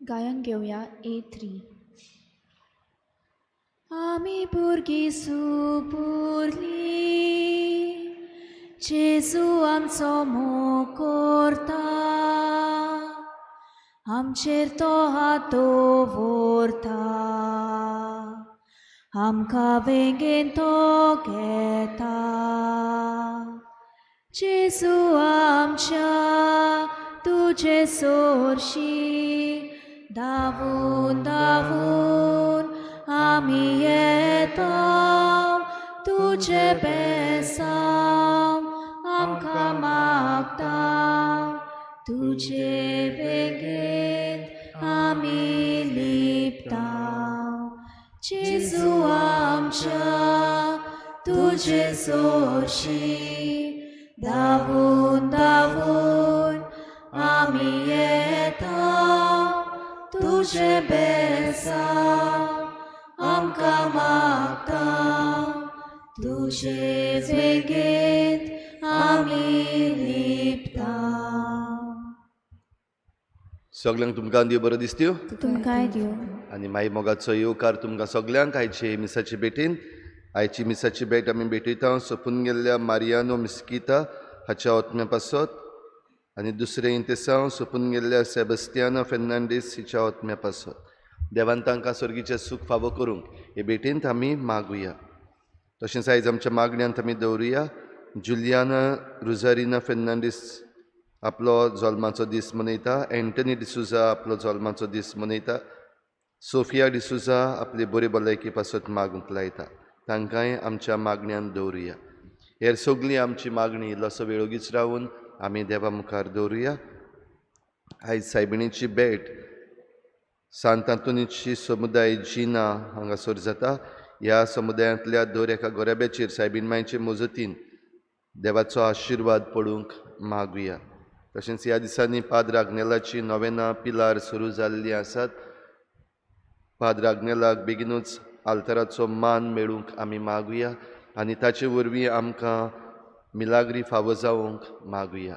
गायन घेवया A3. आमी भुरगीं सुपुरलीं, जेजू आमचो मोग करता, आमचेर तो हात दवरता, आमकां वेंगेन तो घेता. जेजू आमच्या तुजे सोरशी धांवून धांवून आमी येता, तुजें बेसांव आमकां मागता, तुजे वेंगेंत आमी लिपता. जेजू आमच्या तुजे सोरशी धांवून धांवून आमी येता, तुजें बेसांव आमकां मागता, तुजे वेंगेंत आमी लिपता. सगल्यांक तुमकां देव बरो दिसत्यो तुमकांय दिवं. आनी माई मोगाचो येवकार तुमकां सगल्यांक आयचे मिसाचे भेटीन. आयची मिसाची भेट आमी भेटयता सोंपून गेल्ल्या मारियानो मिस्किता हाच्या ओतम्या पासत आनी दुसरें इंतेसांव सोंपून गेल्ल्या सेबस्तियानो फेर्नांडीस हिच्या ओतम्या पासत. देवान तांकां सर्गीचें सूख फावो करूंक हे भेटींत आमी मागुया. तशेंच आयज आमच्या मागण्यांत आमी दवरुया जुलियाना रुजारिना फेर्नांडीस आपलो जल्माचो दीस मनयता, एंटनी डिसुजा आपलो जल्माचो दीस मनयता, सोफिया डिसुजा आपली बरी भलायकी पासत मागूंक लायता. तांकांय आमच्या मागण्यांत दवरुया. हेर सगळीं आमची मागणी इल्लोसो वेळ ओगीच रावन आमी देवा मुखार दवरुया. आयज सायबिणीची भेट सांत आंतोनीची समुदाय जिना हांगासर जाता. ह्या समुदायांतल्या दर एका गोरेब्याचेर सायबीण मायचे मजतीन देवाचो आशिर्वाद पडूंक मागुया. तशेंच ह्या दिसांनी पाद्र आग्नेलाची नोवेना पिलार सुरू जाल्लीं आसात. पाद्र आग्नेलाक बेगीनूच आल्ताराचो मान मेळूंक आमी मागुया आनी ताचे वरवीं आमकां मिलाग्री फावो जावंक मागुया.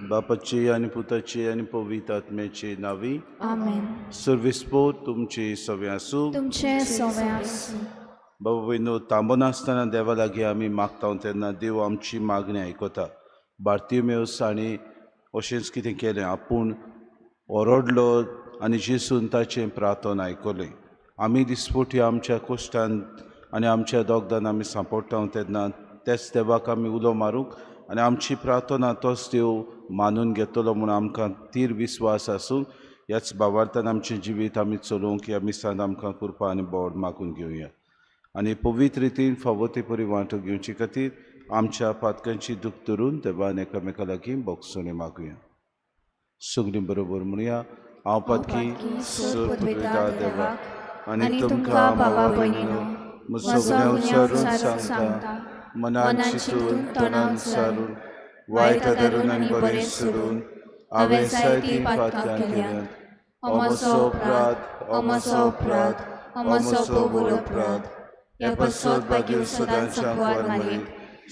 बापाचे आनी पुताचे आनी पवित्र आत्म्याचे नांवी आमेन. सर्वेस्पोर तुमचे सवे आसूं. तुमचे सवे आसूं. बाबा भयणो, थांबनासतना देवा लागीं आमी मागता तेन्ना देव आमची मागणी आयकता. बार्तिमेवस हांणी अशेंच कितें केलें, आपूण ओरडलो आनी जेसून ताचें प्रार्थन आयकलें. आमी दिसपोटी आमच्या कोश्टान आनी आमच्या दोगदान आमी सांपडटा तेन्ना तेच देवाक आमी उलो मारूंक आनी आमची प्रार्थना तोच देव मानून घेतलो म्हूण आमकां तीर विस्वास आसूं. ह्याच भावार्थान आमचें जिवीत आमी चलोवंक ह्या मिसान आमकां कृपा आनी बोड मागून घेवया आनी पवित्र रितीन फावो ते परी वांटो घेवचे खातीर आमच्या पातकांची दूख धरून देवान एकामेका लागीं बोगसणी मागुया. सगळीं बरोबर म्हणुया, हांव पातकी सोर पुरयता देवाक आनी तुमकां भावा भयणीनो म्हजो गुन्यांव सांगता, मनान चिंतून तोंडान सारून वायट धरून आनी बरें सोडून हांवें जायतीं पातकां केल्यांत. हो म्हजो अपराध, हो म्हजो अपराध, हो म्हजो व्हड अपराध. हे पासत बागीर सदांच्या कुंवर मारीक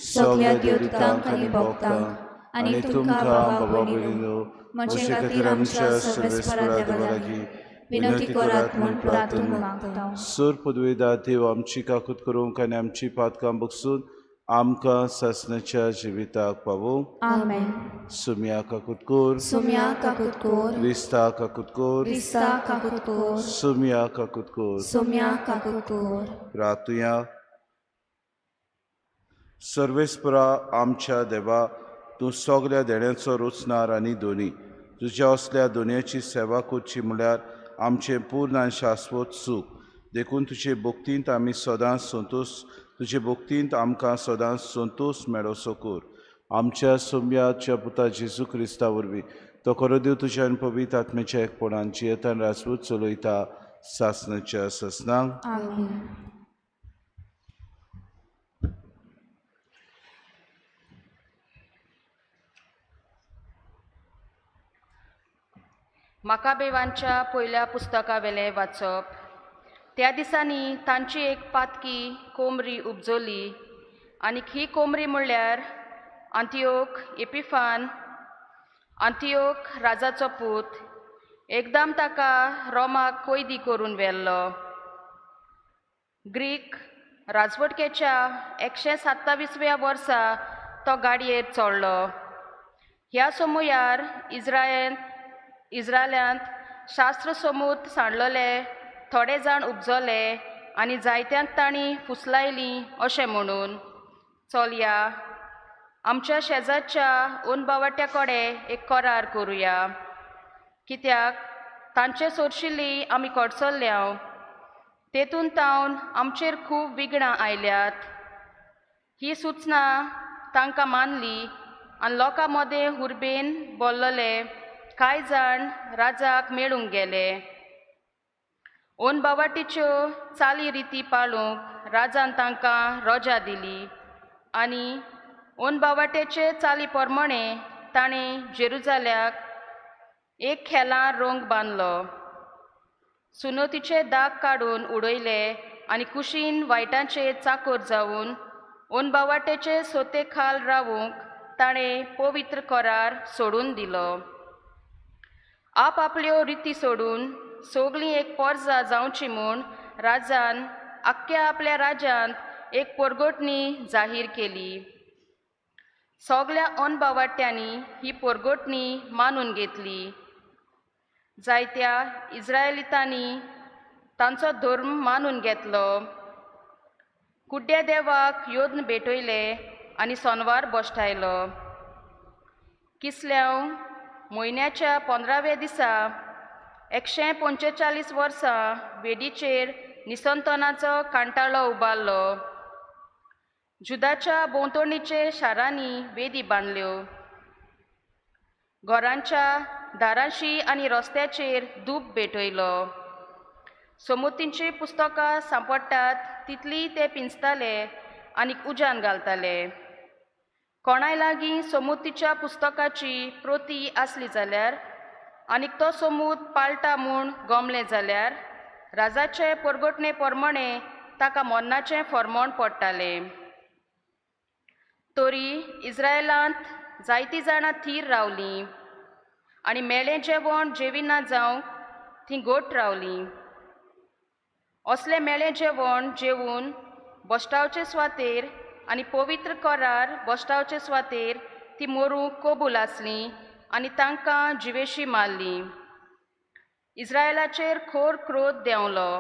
सगल्या देवदूतांक आनी भक्तांक आनी तुमकां बाबा भयणीनो म्हजे खातीर आमच्या सर्वेस्परा देवा लागीं विनंती करात म्हूण प्रार्थना मागता. सोर पदवेदा देव आमची काकूत करूंक आनी आमची पातकां बगसून आमकां सासणाच्या जिविताक पावोवंक. आमेन. सुम्या काकूत कोर, सुम्या काकूत कोर, क्रिस्ता काकूत कोर, क्रिस्ता काकूत कोर, सुम्या काकूत कोर. सुम्या काकूत कोर. प्रार्थुया. सर्वेस्परा आमच्या देवा, तूं सगल्या देण्याचो रचणार आनी दोनी, तुज्या असल्या दोनयाची सेवा करची म्हळ्यार आमचें पूर्ण आनी शाश्वत सूख. देखून तुजे भक्तींत आमी सदांच संतोश, तुजे भक्तींत आमकां सदांच संतोश मेळोसो कर. आमच्या सोम्याच्या पुता जेजू क्रिस्ता वरवीं तो खरो देव तुज्या आनी पवित्र आत्म्याच्या एकपणान जियेतान राजपूत चलयता सासणाच्या ससनांक. आमेन. माकाबेवांच्या पयल्या पुस्तकावेलें वाचप. त्या दिसांनी तांची एक पातकी कोमरी उपजली आनी ही कोमरी म्हणल्यार आंतियोक एपिफान, आंतियोक राजाचो पूत, एकदम ताका रोमाक कोयदी करून व्हेल्लो. ग्रीक राजवटकेच्या 127व्या वर्सा तो गाडयेर चडलो. ह्या समयार इस्रायलांत शास्त्र समूत सांडलेले थोडे जाण उपजले आनी जायत्यांक तांणी फुसलायली अशें म्हणून, चलया आमच्या शेजारच्या ओनबावट्या कडेन एक करार करुया, कित्याक तांचे सोरशिल्ली आमी कडसरल्या, तेतून तावन आमचेर खूब विघ्नां आयल्यात. ही सुचना तांकां मानली आनी लोकां मदें हुर्बेन बोल्लले कांय जाण राजाक मेळूंक गेले. ओनबावाटीच्यो चाली रिती पाळूंक राजान तांकां रजा दिली आनी ओनबावाटेचे चाली प्रमाणे ताणें जेरुजाल्याक एक खेळां रोंग बांदलो. सुनोतीचे दाग काडून उडयले आनी कुशीन वायटांचे चाकोर जावन ओनबावाटेचे सोते खाल रावूंक ताणें पवित्र करार सोडून दिलो. आपआपल्यो रिती सोडून सगळीं एक पोरजा जावची म्हूण राजान आख्ख्या आपल्या राज्यांत एक पोरगोटणी जाहीर केली. सगळ्या अनबावाट्यांनी ही पोरगोटणी मानून घेतली. जायत्या इस्रायलितांनी तांचो धर्म मानून घेतलो. कुड्ड्या देवाक योद्न भेटयले आनी सोनवार बश्टायलो. किसल्याव म्हयन्याच्या 15व्या दिसा 145 वर्सां वेडीचेर निसंतनाचो कांटाळो उबारलो. जुदाच्या भोंवतणीचे शारांनी वेदी बांदल्यो. घरांच्या दारांशी आनी रस्त्याचेर धूप भेटयलो. समुतींची पुस्तकां सांपडटात तितलीं ते पिंजताले आनी उज्यान घालताले. कोणाय लागीं समुतीच्या पुस्तकाची प्रती आसली जाल्यार आनीक तो समूत पाळटा म्हूण गमलें जाल्यार राजाचे परगटणे प्रमाणे ताका मरणाचें फर्मण पडटालें. तरी इस्रायलांत जायतीं जाणां थीर रावलीं आनी मेळें जेवण जेविना जावंक तीं गोट रावलीं. असलें मेळें जेवण जेवून बश्टावचे सुवातेर आनी पवित्र करार बश्टावचे सुवातेर ती मरूंक कबूल आसलीं आनी तांकां जिवेशी मारली. इस्रायलाचेर खोर क्रोध देंवलो.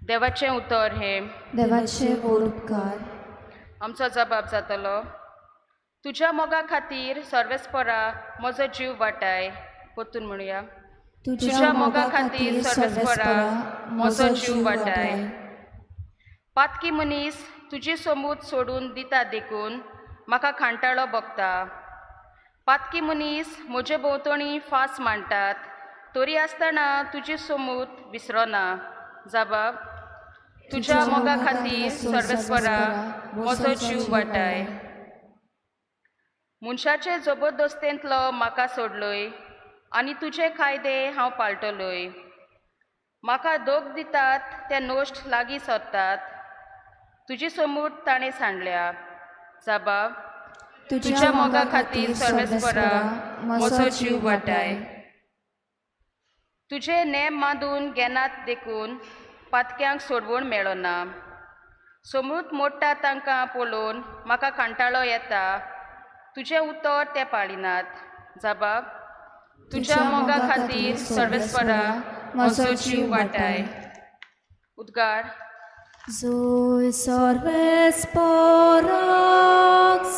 देवाचें उतर हें. देवाचे व्हड उपकार. आमचो जबाब जातलो. तुज्या मोगा खातीर सर्वेस्परा म्हजो जीव वाटाय. परतून म्हणुया. तुज्या मोगा खातीर सर्वेस्परा म्हजो जीव वाटाय. पातकी मनीस तुजी समूत सोडून दिता देखून म्हाका खांटाळो भोगता. पातकी मनीस म्हजे भोंवतणी फास मांडटात तरी आसतना तुजी समूत विसरना. जबाब. तुज्या मोगा खातीर सर्वेस्परा म्हजो जीव वाटाय. मनशाचे जबरदस्तेंतलो म्हाका सोडलोय आनी तुजे कायदे हांव पाळटलोय. म्हाका दोग दितात ते नश्ट लागीं सरतात. तुजी समूत ताणें सांडल्या. जबाब. तुज्या मोगा खातीर सर्वेस्परा म्हजो जीव वाटाय. तुजे नेम मांदून घेनात देखून पातक्यांक सोडवण मेळना. समृत मोडटा तांकां पळोवन म्हाका कांटाळो येता. तुजें उतर ते पाळिनात. जबाब. तुज्या मोगा खातीर सर्वेस्परा म्हजो जीव वाटाय. उद्गार. Zoe सर्वेस्पराक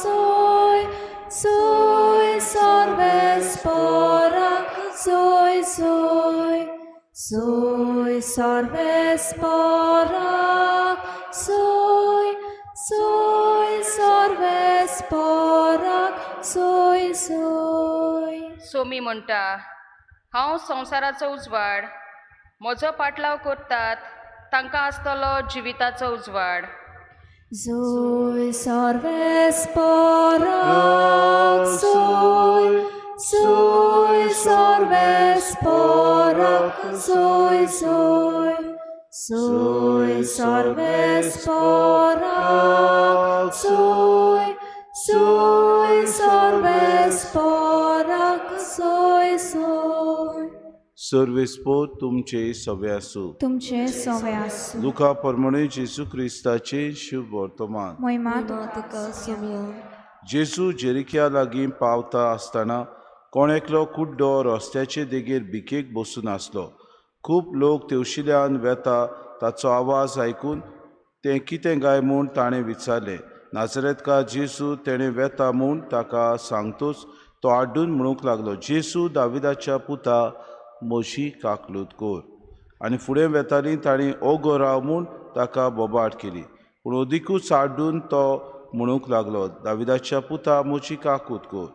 zoe, zoe सर्वेस्पराक zoe, zoe, zoe सर्वेस्पराक zoe, zoe सर्वेस्पराक zoe, zoe. Somi म्हणटा, हांव संवसाराचो उजवाड, म्हजो पाटलाव करतात तांकां आसतलो जिविताचो उजवाड. Zoe सर्वेस्पराक zoe, zoe सर्वेस्पराक सोय सोय सोय सर्वेस्पराक सोय सोय सर्वेस्पराक सोय सोय. सर्वेस्पोर तुमचे सवे आसूं. तुमचे सवे आसूं. लुका प्रमाणे जेजू क्रिस्ताचे शुभ वर्तमान. मोहिमा तुका सोम्या. जेजू जेरिक्या लागीं पावता आसतना कोण एकलो कुड्डो रस्त्याचे देगेर भिकेक बसून आसलो. खूब लोक तेवशिल्यान वेता ताचो आवाज आयकून तें कितें काय म्हूण ताणें विचारलें. नाजरेतकार जेजू तेणें वेता म्हूण ताका सांगतूच तो आड्डून म्हणूंक लागलो, जेजू दाविदाच्या पुता, म्हजी काकलूत कर. आनी फुडें वेतालीं तांणी ओगो राव म्हूण ताका बोबाट केली, पूण अदिकूच आड्डून तो म्हणूंक लागलो, दाविदाच्या पुता, म्हजी काकूत कर.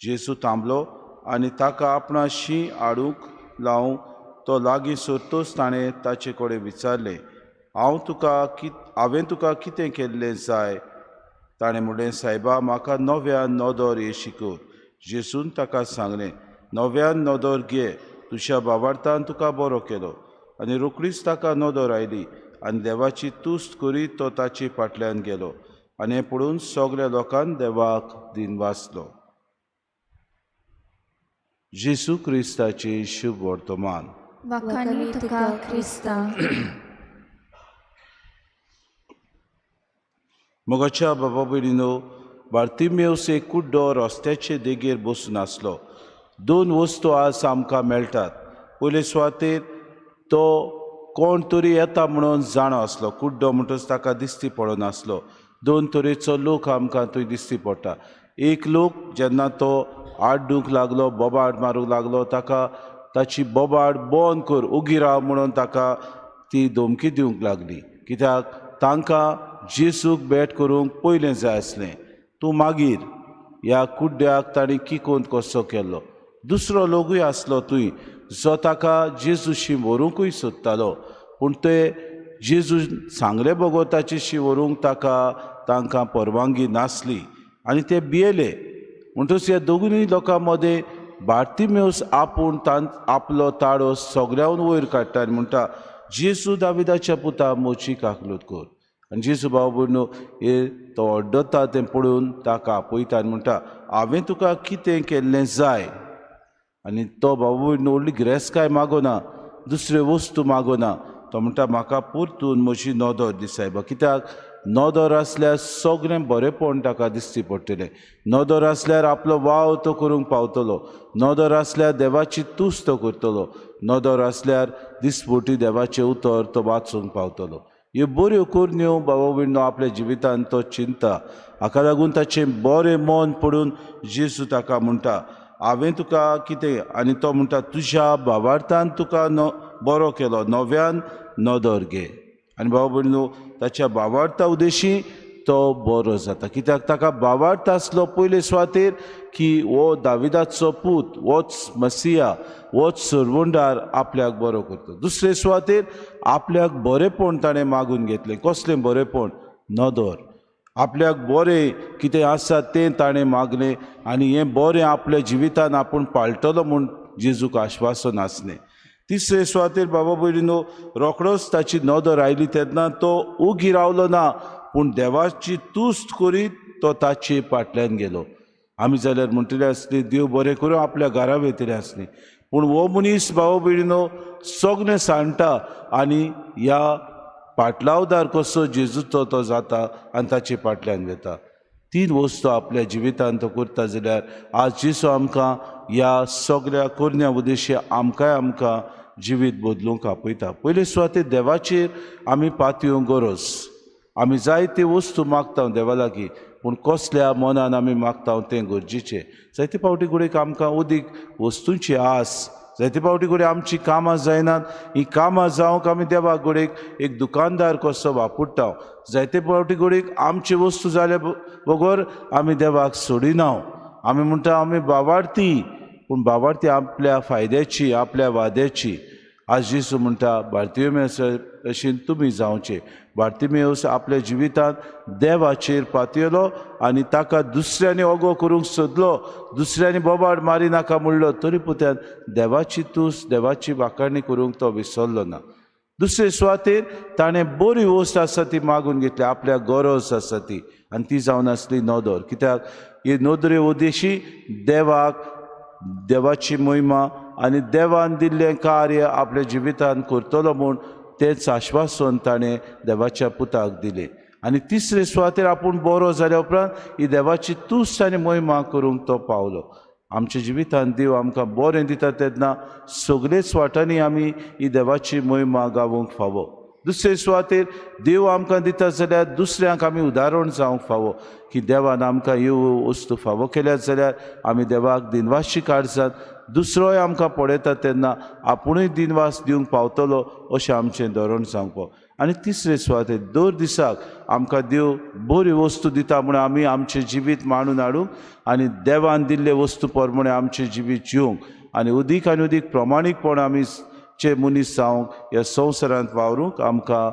जेजू थांबलो आनी ताका आपणाशी हाडूंक लावंक तो लागीं सरतूच ताणें ताचे कडेन विचारलें, हांवें तुका कितें केल्लें जाय? ताणें म्हणलें, सायबा, म्हाका नव्यान नदर येशी कर. जेजून ताका सांगलें, नव्यान नदर घे, तुज्या बाबार्थान तुका बरो केलो. आनी रोखडीच ताका नदर आयली आनी देवाची तुस्त करीत तो ताचे फाटल्यान गेलो. आनी हें पळोवन सगल्या लोकान देवाक दिनवासलो. जेजू क्रिस्ताचें शुभ वर्तमान. वाखाणी तुका क्रिस्ता. मोगाच्या बाबा भयणीनो, बार्तिमेवस एक कुड्डो रस्त्याचे देगेर बसून आसलो. दोन वस्तू आज आमकां मेळटात. पयले सुवातेर तो कोण तरी येता म्हणून जाणो आसलो. कुड्डो म्हणटच ताका दिश्टी पडनासलो. दोन तरेचो लोक आमकां थंय दिश्टी पडटा. एक लोक जेन्ना तो आड्डूंक लागलो, बोबाट मारूंक लागलो, ताका ताची बोबाट बंद कर, उगी राव म्हणून ताका ती धमकी दिवंक लागली. कित्याक तांकां जेजूक भेट करूंक पयलें जाय आसलें. तूं मागीर ह्या कुड्ड्याक तांणी किकोंत कसो केलो. दुसरो लोकूय आसलो थंय जो ताका जेजूशी व्हरूंकूय सोदतालो, पूण ते जेजू सांगले बगर ताचेशी व्हरूंक ताका तांकां परवानगी नासली आनी ते भियेले. म्हणटच ह्या दोगूय लोकां मदें बार्तिमेवस आपूण आपलो ताळो सगळ्याहून वयर काडटा आनी म्हणटा, जेजू दाविदाच्या पुता, म्हजी काकलूत कर. आनी जेजू भाव भयणो हे तो अड्डता तें पळोवन ताका आपयता आनी म्हणटा, हांवें तुका कितें केल्लें जाय? आनी तो भाव भयणो व्हडली गिरेस्तकाय मागोना, दुसऱ्यो वस्तू मागोना. तो म्हणटा, म्हाका परतून म्हजी नदर दी सायबा. कित्याक नदर आसल्यार सगळें बरेंपण ताका दिश्टी पडटलें. नदर आसल्यार आपलो वाव तो करूंक पावतलो. नदर आसल्यार देवाची तुस्त तो करतलो. नदर आसल्यार दिसपटी देवाचें उतर तो वाचूंक पावतलो. ह्यो बऱ्यो करण्यो बाबा भयणो आपल्या जिवितान तो चिंता. हाका लागून ताचें बरें मन पडून जेजू ताका म्हणटा, हांवें तुका कितें? आनी तो म्हणटा, तुज्या भावार्थान तुका बरो केलो, नव्यान नदर घे. आनी बाबा भयणो ताच्या भावार्था उद्देशी तो बरो जाता. कित्याक ताका भावार्थ आसलो पयले सुवातेर की हो दाविदाचो पूत, होच मसिया, होच सरवंडार आपल्याक बरो करता. दुसरे सुवातेर आपल्याक बरेंपण ताणें मागून घेतलें. कसलें बरेंपण? नदर. आपल्याक बरें कितें आसा तें ताणें मागलें आनी हें बरें आपल्या जिवितान आपूण पाळटलो म्हूण जेजूक आश्वासन आसलें. तिसरे सुवातेर बाबा भयणीनो रोखडोच ताची नदर आयली तेन्ना तो उगी रावलो ना, पूण देवाची तुस्त करीत तो ताचे फाटल्यान गेलो. आमी जाल्यार म्हणटले आसली देव बरें करूं आपल्या घरा वयतले आसली, पूण हो मनीस बाबा भयणीनो सगळें सांडटा आनी ह्या पाटलावदार कसो जेजूचो तो जाता आनी ताचे फाटल्यान वता. तीन वस्तू आपल्या जिवितान तो करता जाल्यार आज जेजू आमकां ह्या सगळ्या करण्या उद्देश्य आमकांय आमकां जिवीत बदलूंक आपयता. पयले सुवातेर देवाचेर आमी पातयेवंक गरज. आमी जायते वस्तू मागता देवा लागीं, पूण कसल्या मनान आमी मागता तें गरजेचें. जायते फावटी घडयेक आमकां अदीक वस्तूंची आस, जायते फावटी घडये आमचीं कामां जायनात, हीं कामां जावंक आमी देवाक घडयेक एक दुकानदार कसो वापरता. जायते फावटी घडयेक आमची वस्तू जाल्या बगर आमी देवाक सोडिना. आमी म्हणटा आमी बावार्थी, पूण बावार्थी आपल्या फायद्याची, आपल्या वाद्याची. आज जेजू म्हणटा बार्तिमेवस अशें तुमी जावचें। बार्तिमेवस आपल्या जिवितांत देवाचेर पातयलो आनी ताका दुसऱ्यांनी ओगो करूंक सोदलो, दुसऱ्यांनी बोबाड मारी नाका म्हणलो, तरी पुत्यान देवाची तूस देवाची वाखाणी करूंक तो विसरलो ना। दुसरे सुवातेर ताणें बरी वस्त आसा ती मागून घेतली, आपल्या गरज आसा ती, आनी ती जावन आसली नदर। कित्याक ही नदरे उद्देशी देवाक देवाची महिमा आनी देवान दिल्लें कार्य आपल्या जिवितान करतलो म्हूण तेंच आश्वासन ताणें देवाच्या पुताक दिलें। आनी तिसरे सुवातेर आपूण बरो जाल्या उपरांत ही देवाची तुस्त आनी महिमा करूंक तो पावलो। आमच्या जिवितान देव आमकां बरें दिता तेन्ना सगळेच वाटांनी आमी ही देवाची महिमा गावूंक फावो। दुसरे सुवातेर देव आमकां दिता जाल्यार दुसऱ्यांक आमी उदाहरण जावंक फावो की देवान आमकां ह्यो वस्तू फावो केल्यात जाल्यार आमी देवाक दिनवाशी काडसात, दुसरोय आमकां पळयता तेन्ना आपुणूय दिनवास दिवंक पावतलो अशें आमचें धोरण जावंक फावो। आनी तिसरे सुवातेर दर दिसाक आमकां देव बरी वस्तू दिता म्हूण आमी आमचें जिवीत मांडून हाडूंक आनी देवान दिल्ले वस्तू प्रमाणे आमचें जिवीत जिवंक आनी उदीक आनी उदीक प्रमाणीकपण आमी चे मनीस जावंक ह्या संवसारांत वावरूंक आमकां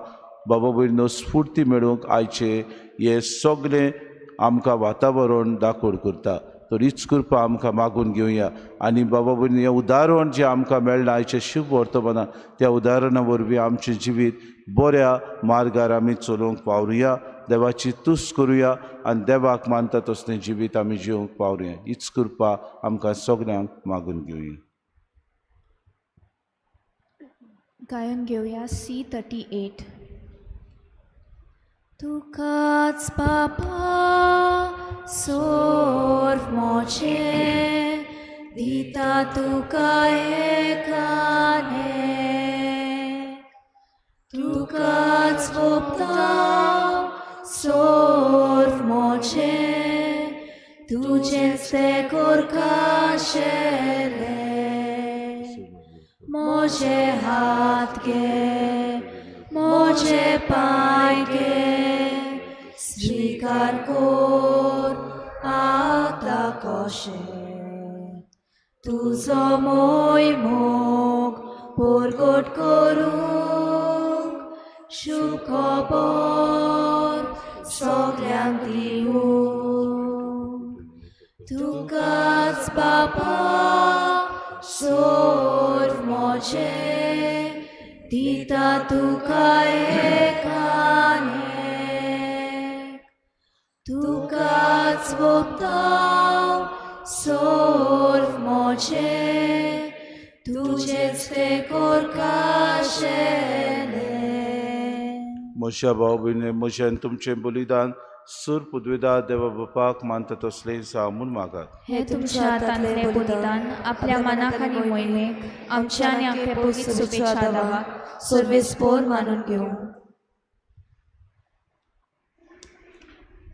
बाबा भयणीनो स्फुर्ती मेळूंक आयचे हे सगळें आमकां वातावरण दाखोड करता। तर हीच कृपा आमकां मागून घेवया आनी बाबा भयणी हें उदाहरण जें आमकां मेळ्ळां आयचें शुभ वर्तमानान त्या उदाहरणा वरवीं आमचें जिवीत बऱ्या मार्गार आमी चलोवंक पावरुया, देवाची तुस्त करुया आनी देवाक मानता तसलें जिवीत आमी जिवंक पावरुया। हीच कृपा आमकां सगळ्यांक मागून घेवया। गायन घेवया C38। तुकाच बापा सोर्व मोचे दिता तुका एकाने, तुकाच वोपता सोर्व मोचे तुजेंच तें कोरकाशेलें। मोजे हात गे मोजे पांय गे स्वीकार कोर आतां कशें, तुजो मोय मोग परगट करूंक शुभ खबर सगल्यांक दिवंक। तुकाच बापा सोर्व मोजे दिता तुका एकाने, तुकाच वोपता सोर्व मोजे तुजेंच तें कोरकाशेलें। म्हज्या भाव भयणी म्हजें आनी तुमचें बलिदान सूर पुदवेदा देवा बापाक मानता तसलें जावं म्हूण मागात। हे तुमच्या हातांतलें बलिदान आपल्या मनाक आनी मोहिमेक आमच्या आनी आमच्या पवित्र शुभेच्छा दावा सर्वेस्पोर मानून घेवं।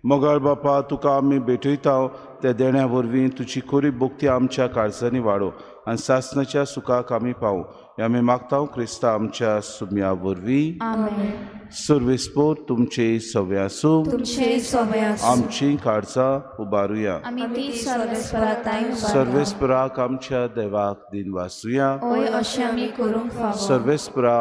मोगाळ बापा तुका आमी भेटयता त्या देण्या वरवीं तुजी खरी भक्ती आमच्या काळजांनी वाडो आनी सासणाच्या सुखाक आमी पावूं हें आमी मागता क्रिस्ता आमच्या सुम्या वरवीं। आमेन। सर्वेस्पोर तुमचे सवे आसूं, तुमचे सवे आसूं। आमची काळजां उबारुया, आमी ती सर्वेस्परा सर्वेस्पराक आमच्या देवाक दिनवासुया। ओय अशें आमी करूंक फावो। सर्वेस्परा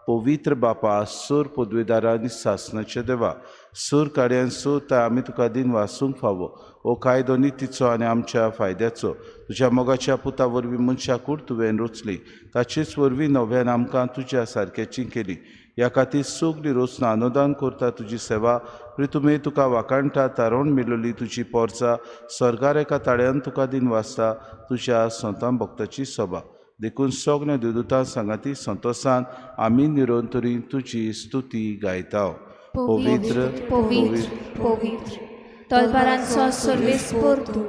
पवित्र बापा सूर पदवेदारा आनी सासणाच्या देवा सूर कार्यान सोता आमी तुका दिनवासूंक फावो। हो कायदो नितीचो आनी आमच्या फायद्याचो तुज्या मोगाच्या पुता वरवीं मनशां कूड तुवें रचली, ताचेच वरवीं नव्यान आमकां तुज्या सारक्याची केली। ह्या खातीर सगळी रचना अनुदान करता तुजी सेवा प्रितुमे तुका वाखाणटा तारोण मेळ्ळी तुजी पोरसा स्वर्गार एका ताळ्यान तुका दिनवासता तुज्या संतां भक्ताची सभा। देखून सगळ्या देवदूतां सांगाती संतोसान आमी निरंतरी तुजी स्तुती गायता। पवित्र पवित्र पवित्र तलवारांचो सर्वेस्पोर तूं,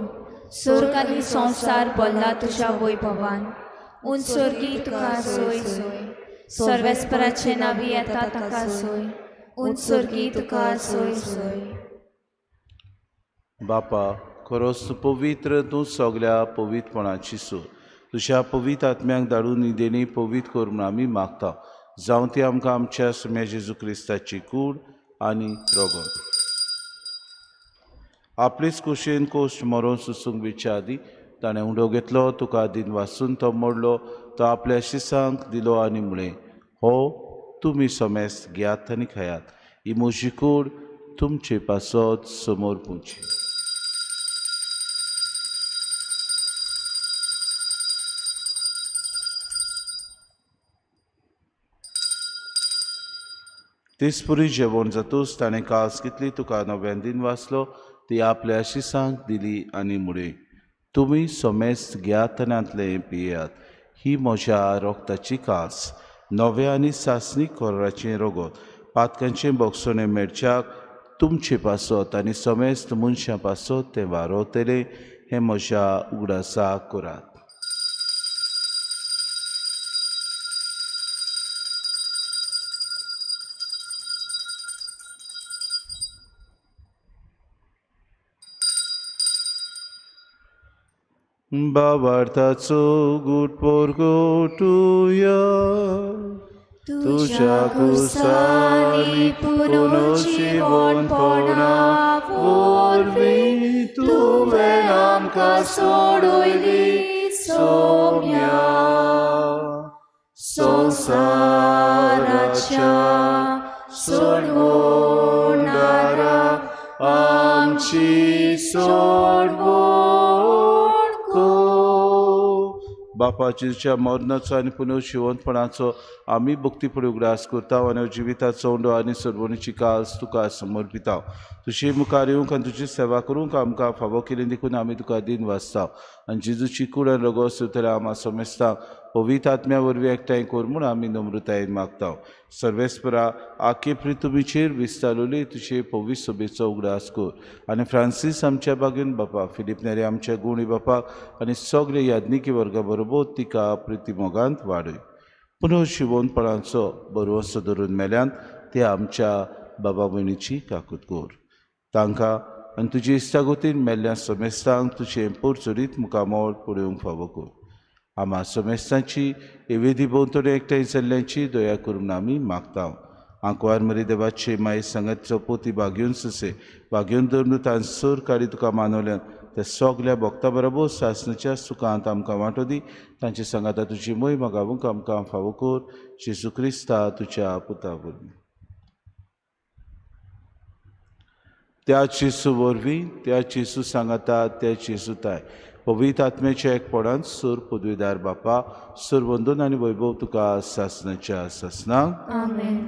स्वर्ग आनी संवसार भरला तुज्या वैभवान। उंच स्वर्गी तुका सोय सोय, सर्वेस्पराचे नावी येता ताका सोय, उंच स्वर्गी तुका सोय सोय। बापा खरोच तूं पवित्र, तूं सगळ्या पवित्रपणाची सूर, तुज्या पवित्र आत्म्याक धाडून ही देणी पवित्र कर म्हूण आमी मागता। जावं ती आमकां आमच्या सुम्या जेजू क्रिस्ताची कूड आनी रगत। आपलेच कुशेन कोश्ट मरोन सुसूंक वेच्या आदीं ताणें उंडो घेतलो, तुका दिन वासून तो मोडलो, तो आपल्या शिसांक दिलो आनी म्हळें, हो तुमी समेस्त घेयात आनी खायात, ही म्हजी कूड तुमचे पासत समोर पुची. तेचपुरी जेवण जातूच ताणें कास घेतली, तुका नव्यान दिन वाचलो, ती आपल्या शिसांक दिली आनी म्हळें, तुमी समेस्त घेयात आनी हांतलें पियेयात, ही म्हज्या रोगताची कास, नव्या आनी सासणीक कोराचें रोगत, पातकांचें बोगसणें मेळच्याक तुमचे पासत आनी समेस्त मनशां पासत तें वारोवतलें, हें म्हज्या उगडासाक करात. बाबार्थाचो गुट पोरगोटुया, तुज्या कुसांनी पुनर्जिवनपणा वरवीं तुवें आमकां सोडयली सोम्या, संवसाराच्या सोडवणारा आमची सोडवण. बापाच्या मरणाचो आनी पुनर्जिवंतपणाचो आमी भक्तीपणी उगडास करता आनी जिविताचो उंडो आनी सोडवणीची कास तुका समर्पिता. तुजे मुखार येवंक आनी तुजी सेवा करूंक आमकां फावो केली देखून आमी तुका दिन वाचता आनी जेजूची कूड आनी रगत सुतल्या आमा समेस्तांक पवित्र आत्म्या वरवीं एकठांय कर म्हूण आमी नम्रतायेन मागता. सर्वेस्परा आखे पृथ्वीचेर विस्तारवली तुजे पवित्र सोबेचो उगडास कर आनी फ्रांसीस आमच्या बागेन बापा, फिलीप नेरी आमच्या गुणी बापाक आनी सगळे याज्ञिकी वर्गा बरोबर तिका प्रितीमोगांत वाडय. पुनर्जिवनपणाचो बरवसो धरून मेल्यान ते आमच्या बाबा भयणीची काकूत कर. तांकां आनी तुजे इश्टागतीन मेल्ल्या समेस्तांक तुजें पोरचोरीत मुखामळ पळोवंक फावो कर. आमा समेस्तांची एवेदी भोंवतणी एकठांय जाल्ल्यांची दया करून आमी मागता. आंकवार मरी देवाचे माई सांगातचो पोती बागेवन ससे बागेवन धरून तांचो सोर काडी तुका मानवल्यान त्या सगल्या भक्ता बरोबर सासणाच्या सुखांत आमकां वांटो दी. तांचे सांगाता तुजी मोय मागावूंक आमकां फावो कर, जेजू क्रिस्ता तुज्या पुता वरवीं. त्या जेजू वरवीं, त्या जेजू सांगाता, त्या जेजू ताय पवित्र आत्म्याच्या एकपणान सूर पदवीदार बापा, सूर वंदन आनी वैभव तुका सासणाच्या सासणाक. आमेन.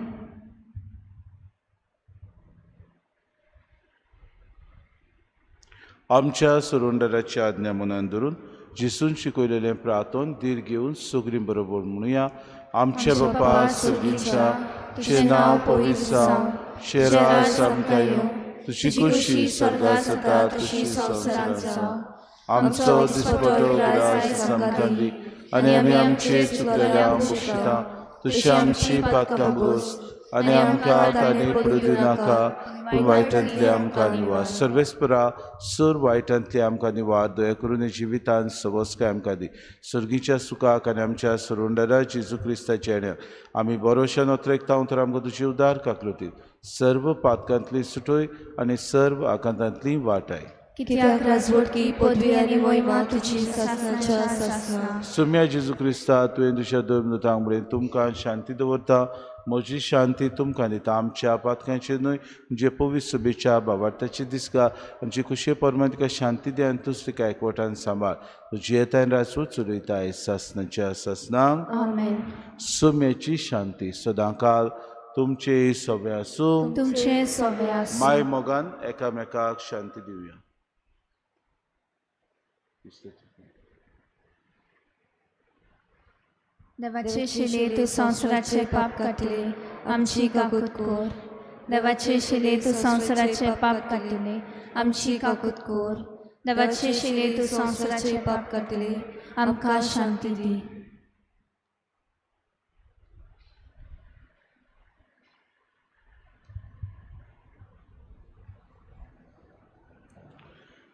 आमच्या सुरुंडराची आज्ञा मनान धरून जेजून शिकयलेलें प्रार्थन धीर घेवन सगळीं बरोबर म्हणुया. आमच्या बापा सगळींच्या, तुजें नांव पवित्र जावं, तुजें राज आमकां येवं, तुजी खुशी स्वर्गांत जाता तशी संवसारांत जावं. आमचो दिसपटो उगडास आमकां दी आनी आमी आमचे चुकलेल्या बक्षिता तशी आमची पातकां बोस आनी आमकां ताणी पडूं दिनाका, पूण वायटांतले आमकां निवार. सर्वेस्परा सर वायटांतले आमकां निवार, दया करून जिवितान सवस्काय आमकां दी. सर्गीच्या सुखाक आनी आमच्या सरुंडरा जेजू क्रिस्ताच्या येण्याक आमी बरोशान अत्रेकता तर आमकां तुजी उदार काकलुतीत सर्व पातकांतली सुटोय आनी सर्व आकांतांतली वाटाय. कित्याक राजवटकी पदवी आनी महिमा तुजी सासणाच्या सासणा. सुम्या जेजू क्रिस्ता, तुवें तुज्या दोन दुतांक म्हळें, तुमकां शांती दवरता, म्हजी शांती तुमकां दिता. आमच्या पातकांचेर न्हय म्हणजे पवित्र सभेच्या बाबार्थाची दिसका आमची खुशे परमान तुका शांती दी आनी तूच तिका एकवटान सांबाळ. तुजी येतायन राजवट चलयता सासणाच्या सासणाक. आमेन. सुम्याची शांती सदांकाल तुमचे सगळे आसूं. तुमचे सगळे आसूं. माय मोगान एकामेकाक शांती दिवया. देवाचे शिले तूं संवसाराचे पाप काडटले, आमची काकूत कर. देवाचे शिले तूं संवसाराचे पाप काडटले, आमची काकूत कर. देवाचे शिले तूं संवसाराचे पाप काडटले, आमकां शांती दी.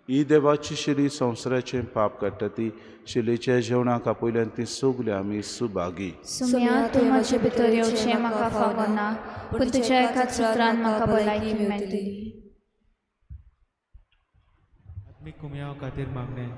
ही देवाची शिली संवसाराचें पाप काडटा ती शिलेच्या जेवणाक आपयल्यान ती सगळी आमी सुभागी. सुम्या तूं म्हजे भितर येवचें म्हाका फावना, पूण तुज्या एका सुत्रान म्हाका भलायकी मेळटली. आत्मीक कुमयाव खातीर मागणें.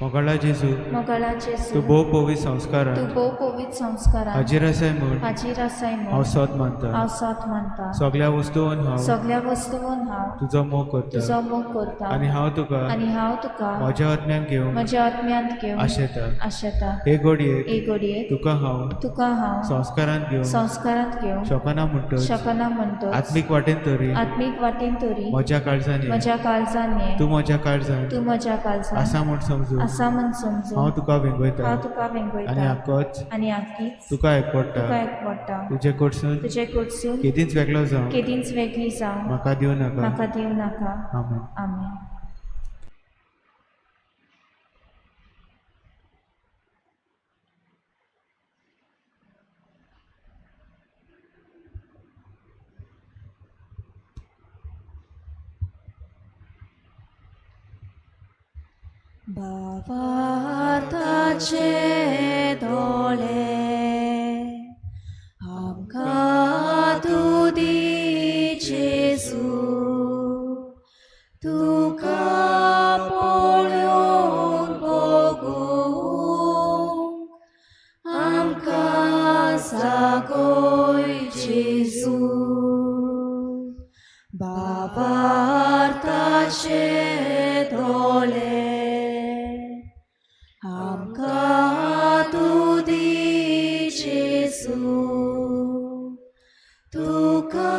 मोगाळा जेजू, मोगाळा जेजू, तूं भोव पवित्र संस्कारान तूं भोव पवित्र संस्कारान हाजीर आसाय म्हूण हाजीर आसाय हांव म्हूण सोद मानता. हांव सोद मानता. सगळ्या वस्तून हांव सगळ्या वस्तून हांव तुजो मोग करता तुजो मोग करता आनी हांव तुका आनी हांव तुका म्हज्या आत्म्यान घेवंक म्हज्या आत्म्यांत घेवन आशेता. आशेता. हे घडयेक हे घडयेक तुका हांव तुका हांव संस्कारान घेवंक संस्कारांत घेवंक शकना म्हणटच शकना म्हणटच आत्मीक वाटेन तरी आत्मीक वाटेन तरी म्हज्या काळजान ये. म्हज्या काळजान ये. तूं म्हज्या काळजान तूं म्हज्या काळजान आसा म्हूण समजून आसा म्हूण समजून हांव तुका वेंगयता हांव तुका आनी वेंगयता आकोच आनी आकीच तुका एकवडटा. तुका एकवडटा. तुजे कडसून तुजे कडसून केदींच वेगळो जावं केदींच वेगळी जावं म्हाका दिवं नाका. म्हाका दिवं नाका. आमेन. आमेन. भावार्थाचे दोळे आमकां तूं दी जेजू, तुका पळोवन भोगूंक आमकां जागय जेजू. भावार्थाचे दोळे आमकां तूं दी जेजू, तुका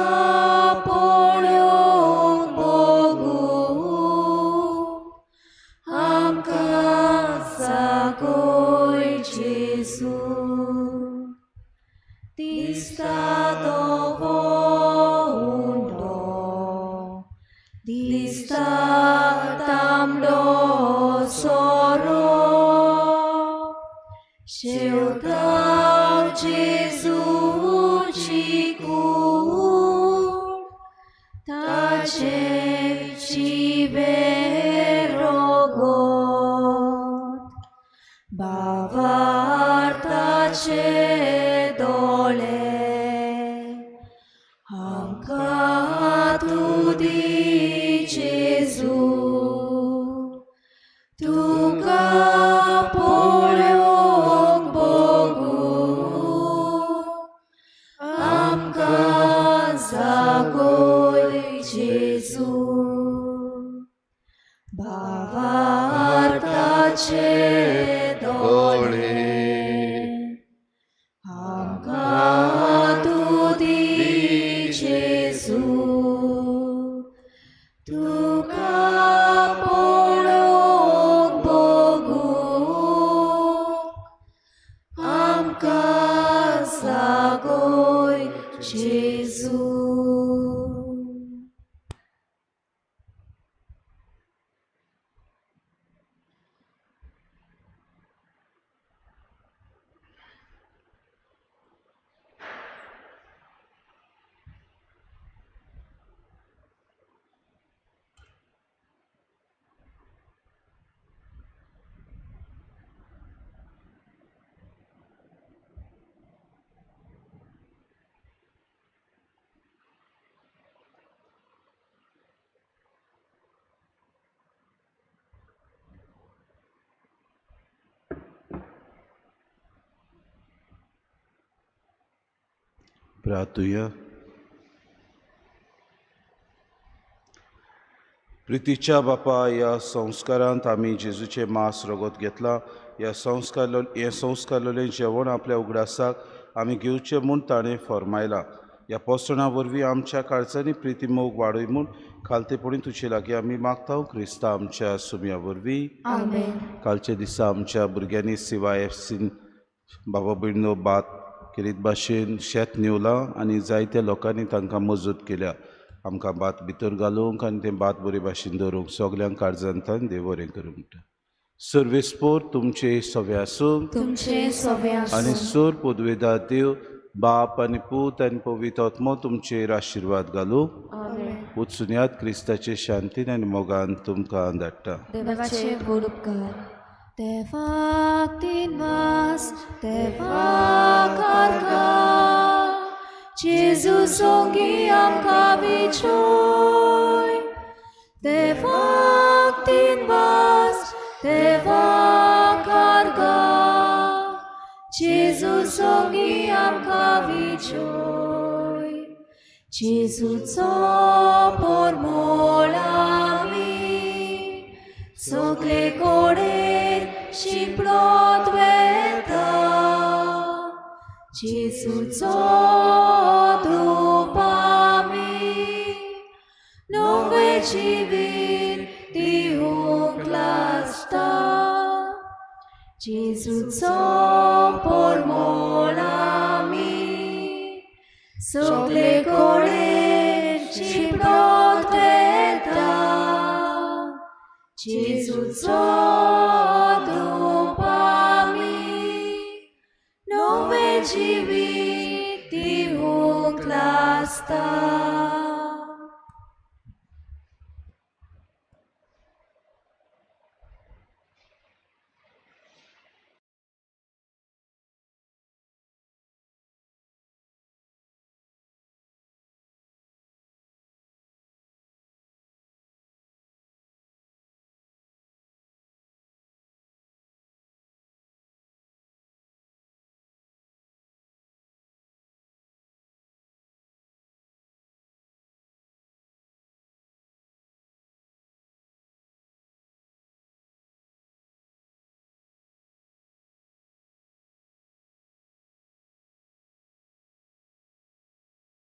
पळोवन भोगूंक आमकां जागय जेजू. दिसता धवो उंडो, दिसता तांबडो सोरो, शेवटाक जेजूची कूड ताचें जिवें रगत. भावार्थाचे दोळे आमकां तूं दी जेजू, तुका पळोवंक भोगूंक आमकां जागय जेजू. भावार्थाचे दोळे आमकां तूं दी जेजू, तुका पळोवंक भोगूंक आमकां जागय जेजू. प्रार्थुया. प्रितीच्या बापा, ह्या संस्कारांत आमी जेजूचें मांस रगत घेतलां. ह्या संस्कार हें संस्कारलें जेवण आपल्या उगडासाक आमी घेवचें म्हूण ताणें फर्मायलां. ह्या पोसणां वरवीं आमच्या काळजांनी प्रिती मोग वाडय म्हूण खालतेपणी तुजे लागीं आमी मागता, क्रिस्ता आमच्या सुम्या वरवीं. आमेन. कालच्या दिसा आमच्या भुरग्यांनी सिवा एफसीन बाबा भयणो भात केरीत भाशेन शेत निवलां आनी जायत्या लोकांनी तांकां मजत केल्या. आमकां भात भितर घालूंक आनी तें भात बरे भाशेन दवरूंक सगल्यांक काळजांतल्यान देव बरें करूं म्हणटा. सर्वेस्पोर तुमचे सवे आसूं तुमचे सवे आनी आसूं. सोर पदवेदार देव बाप आनी पूत आनी पवित्र आत्मो तुमचेर आशिर्वाद घालूं. आमेन. वचुनयात क्रिस्ताचे शांतीन आनी मोगान तुमकां धाडटा. देवाचे व्हड उपकार. देवाक दिनवास, देवाक आर्गां, जेजू सोंगी आमकां विजय. देवाक दिनवास, देवाक जेजू सोगी आमकां विजय जेजूचो पोरमोळ आमी सगळे कडेन शिंपडत वेता जेजूचो धूप आमी नवें जिवीत दिवंक लागता जेजूचो पोरमोळ आमी सगळे कडेन शिंपडत वेता जेजूचो धूप आमी नवें जिवीत दिवंक लागता.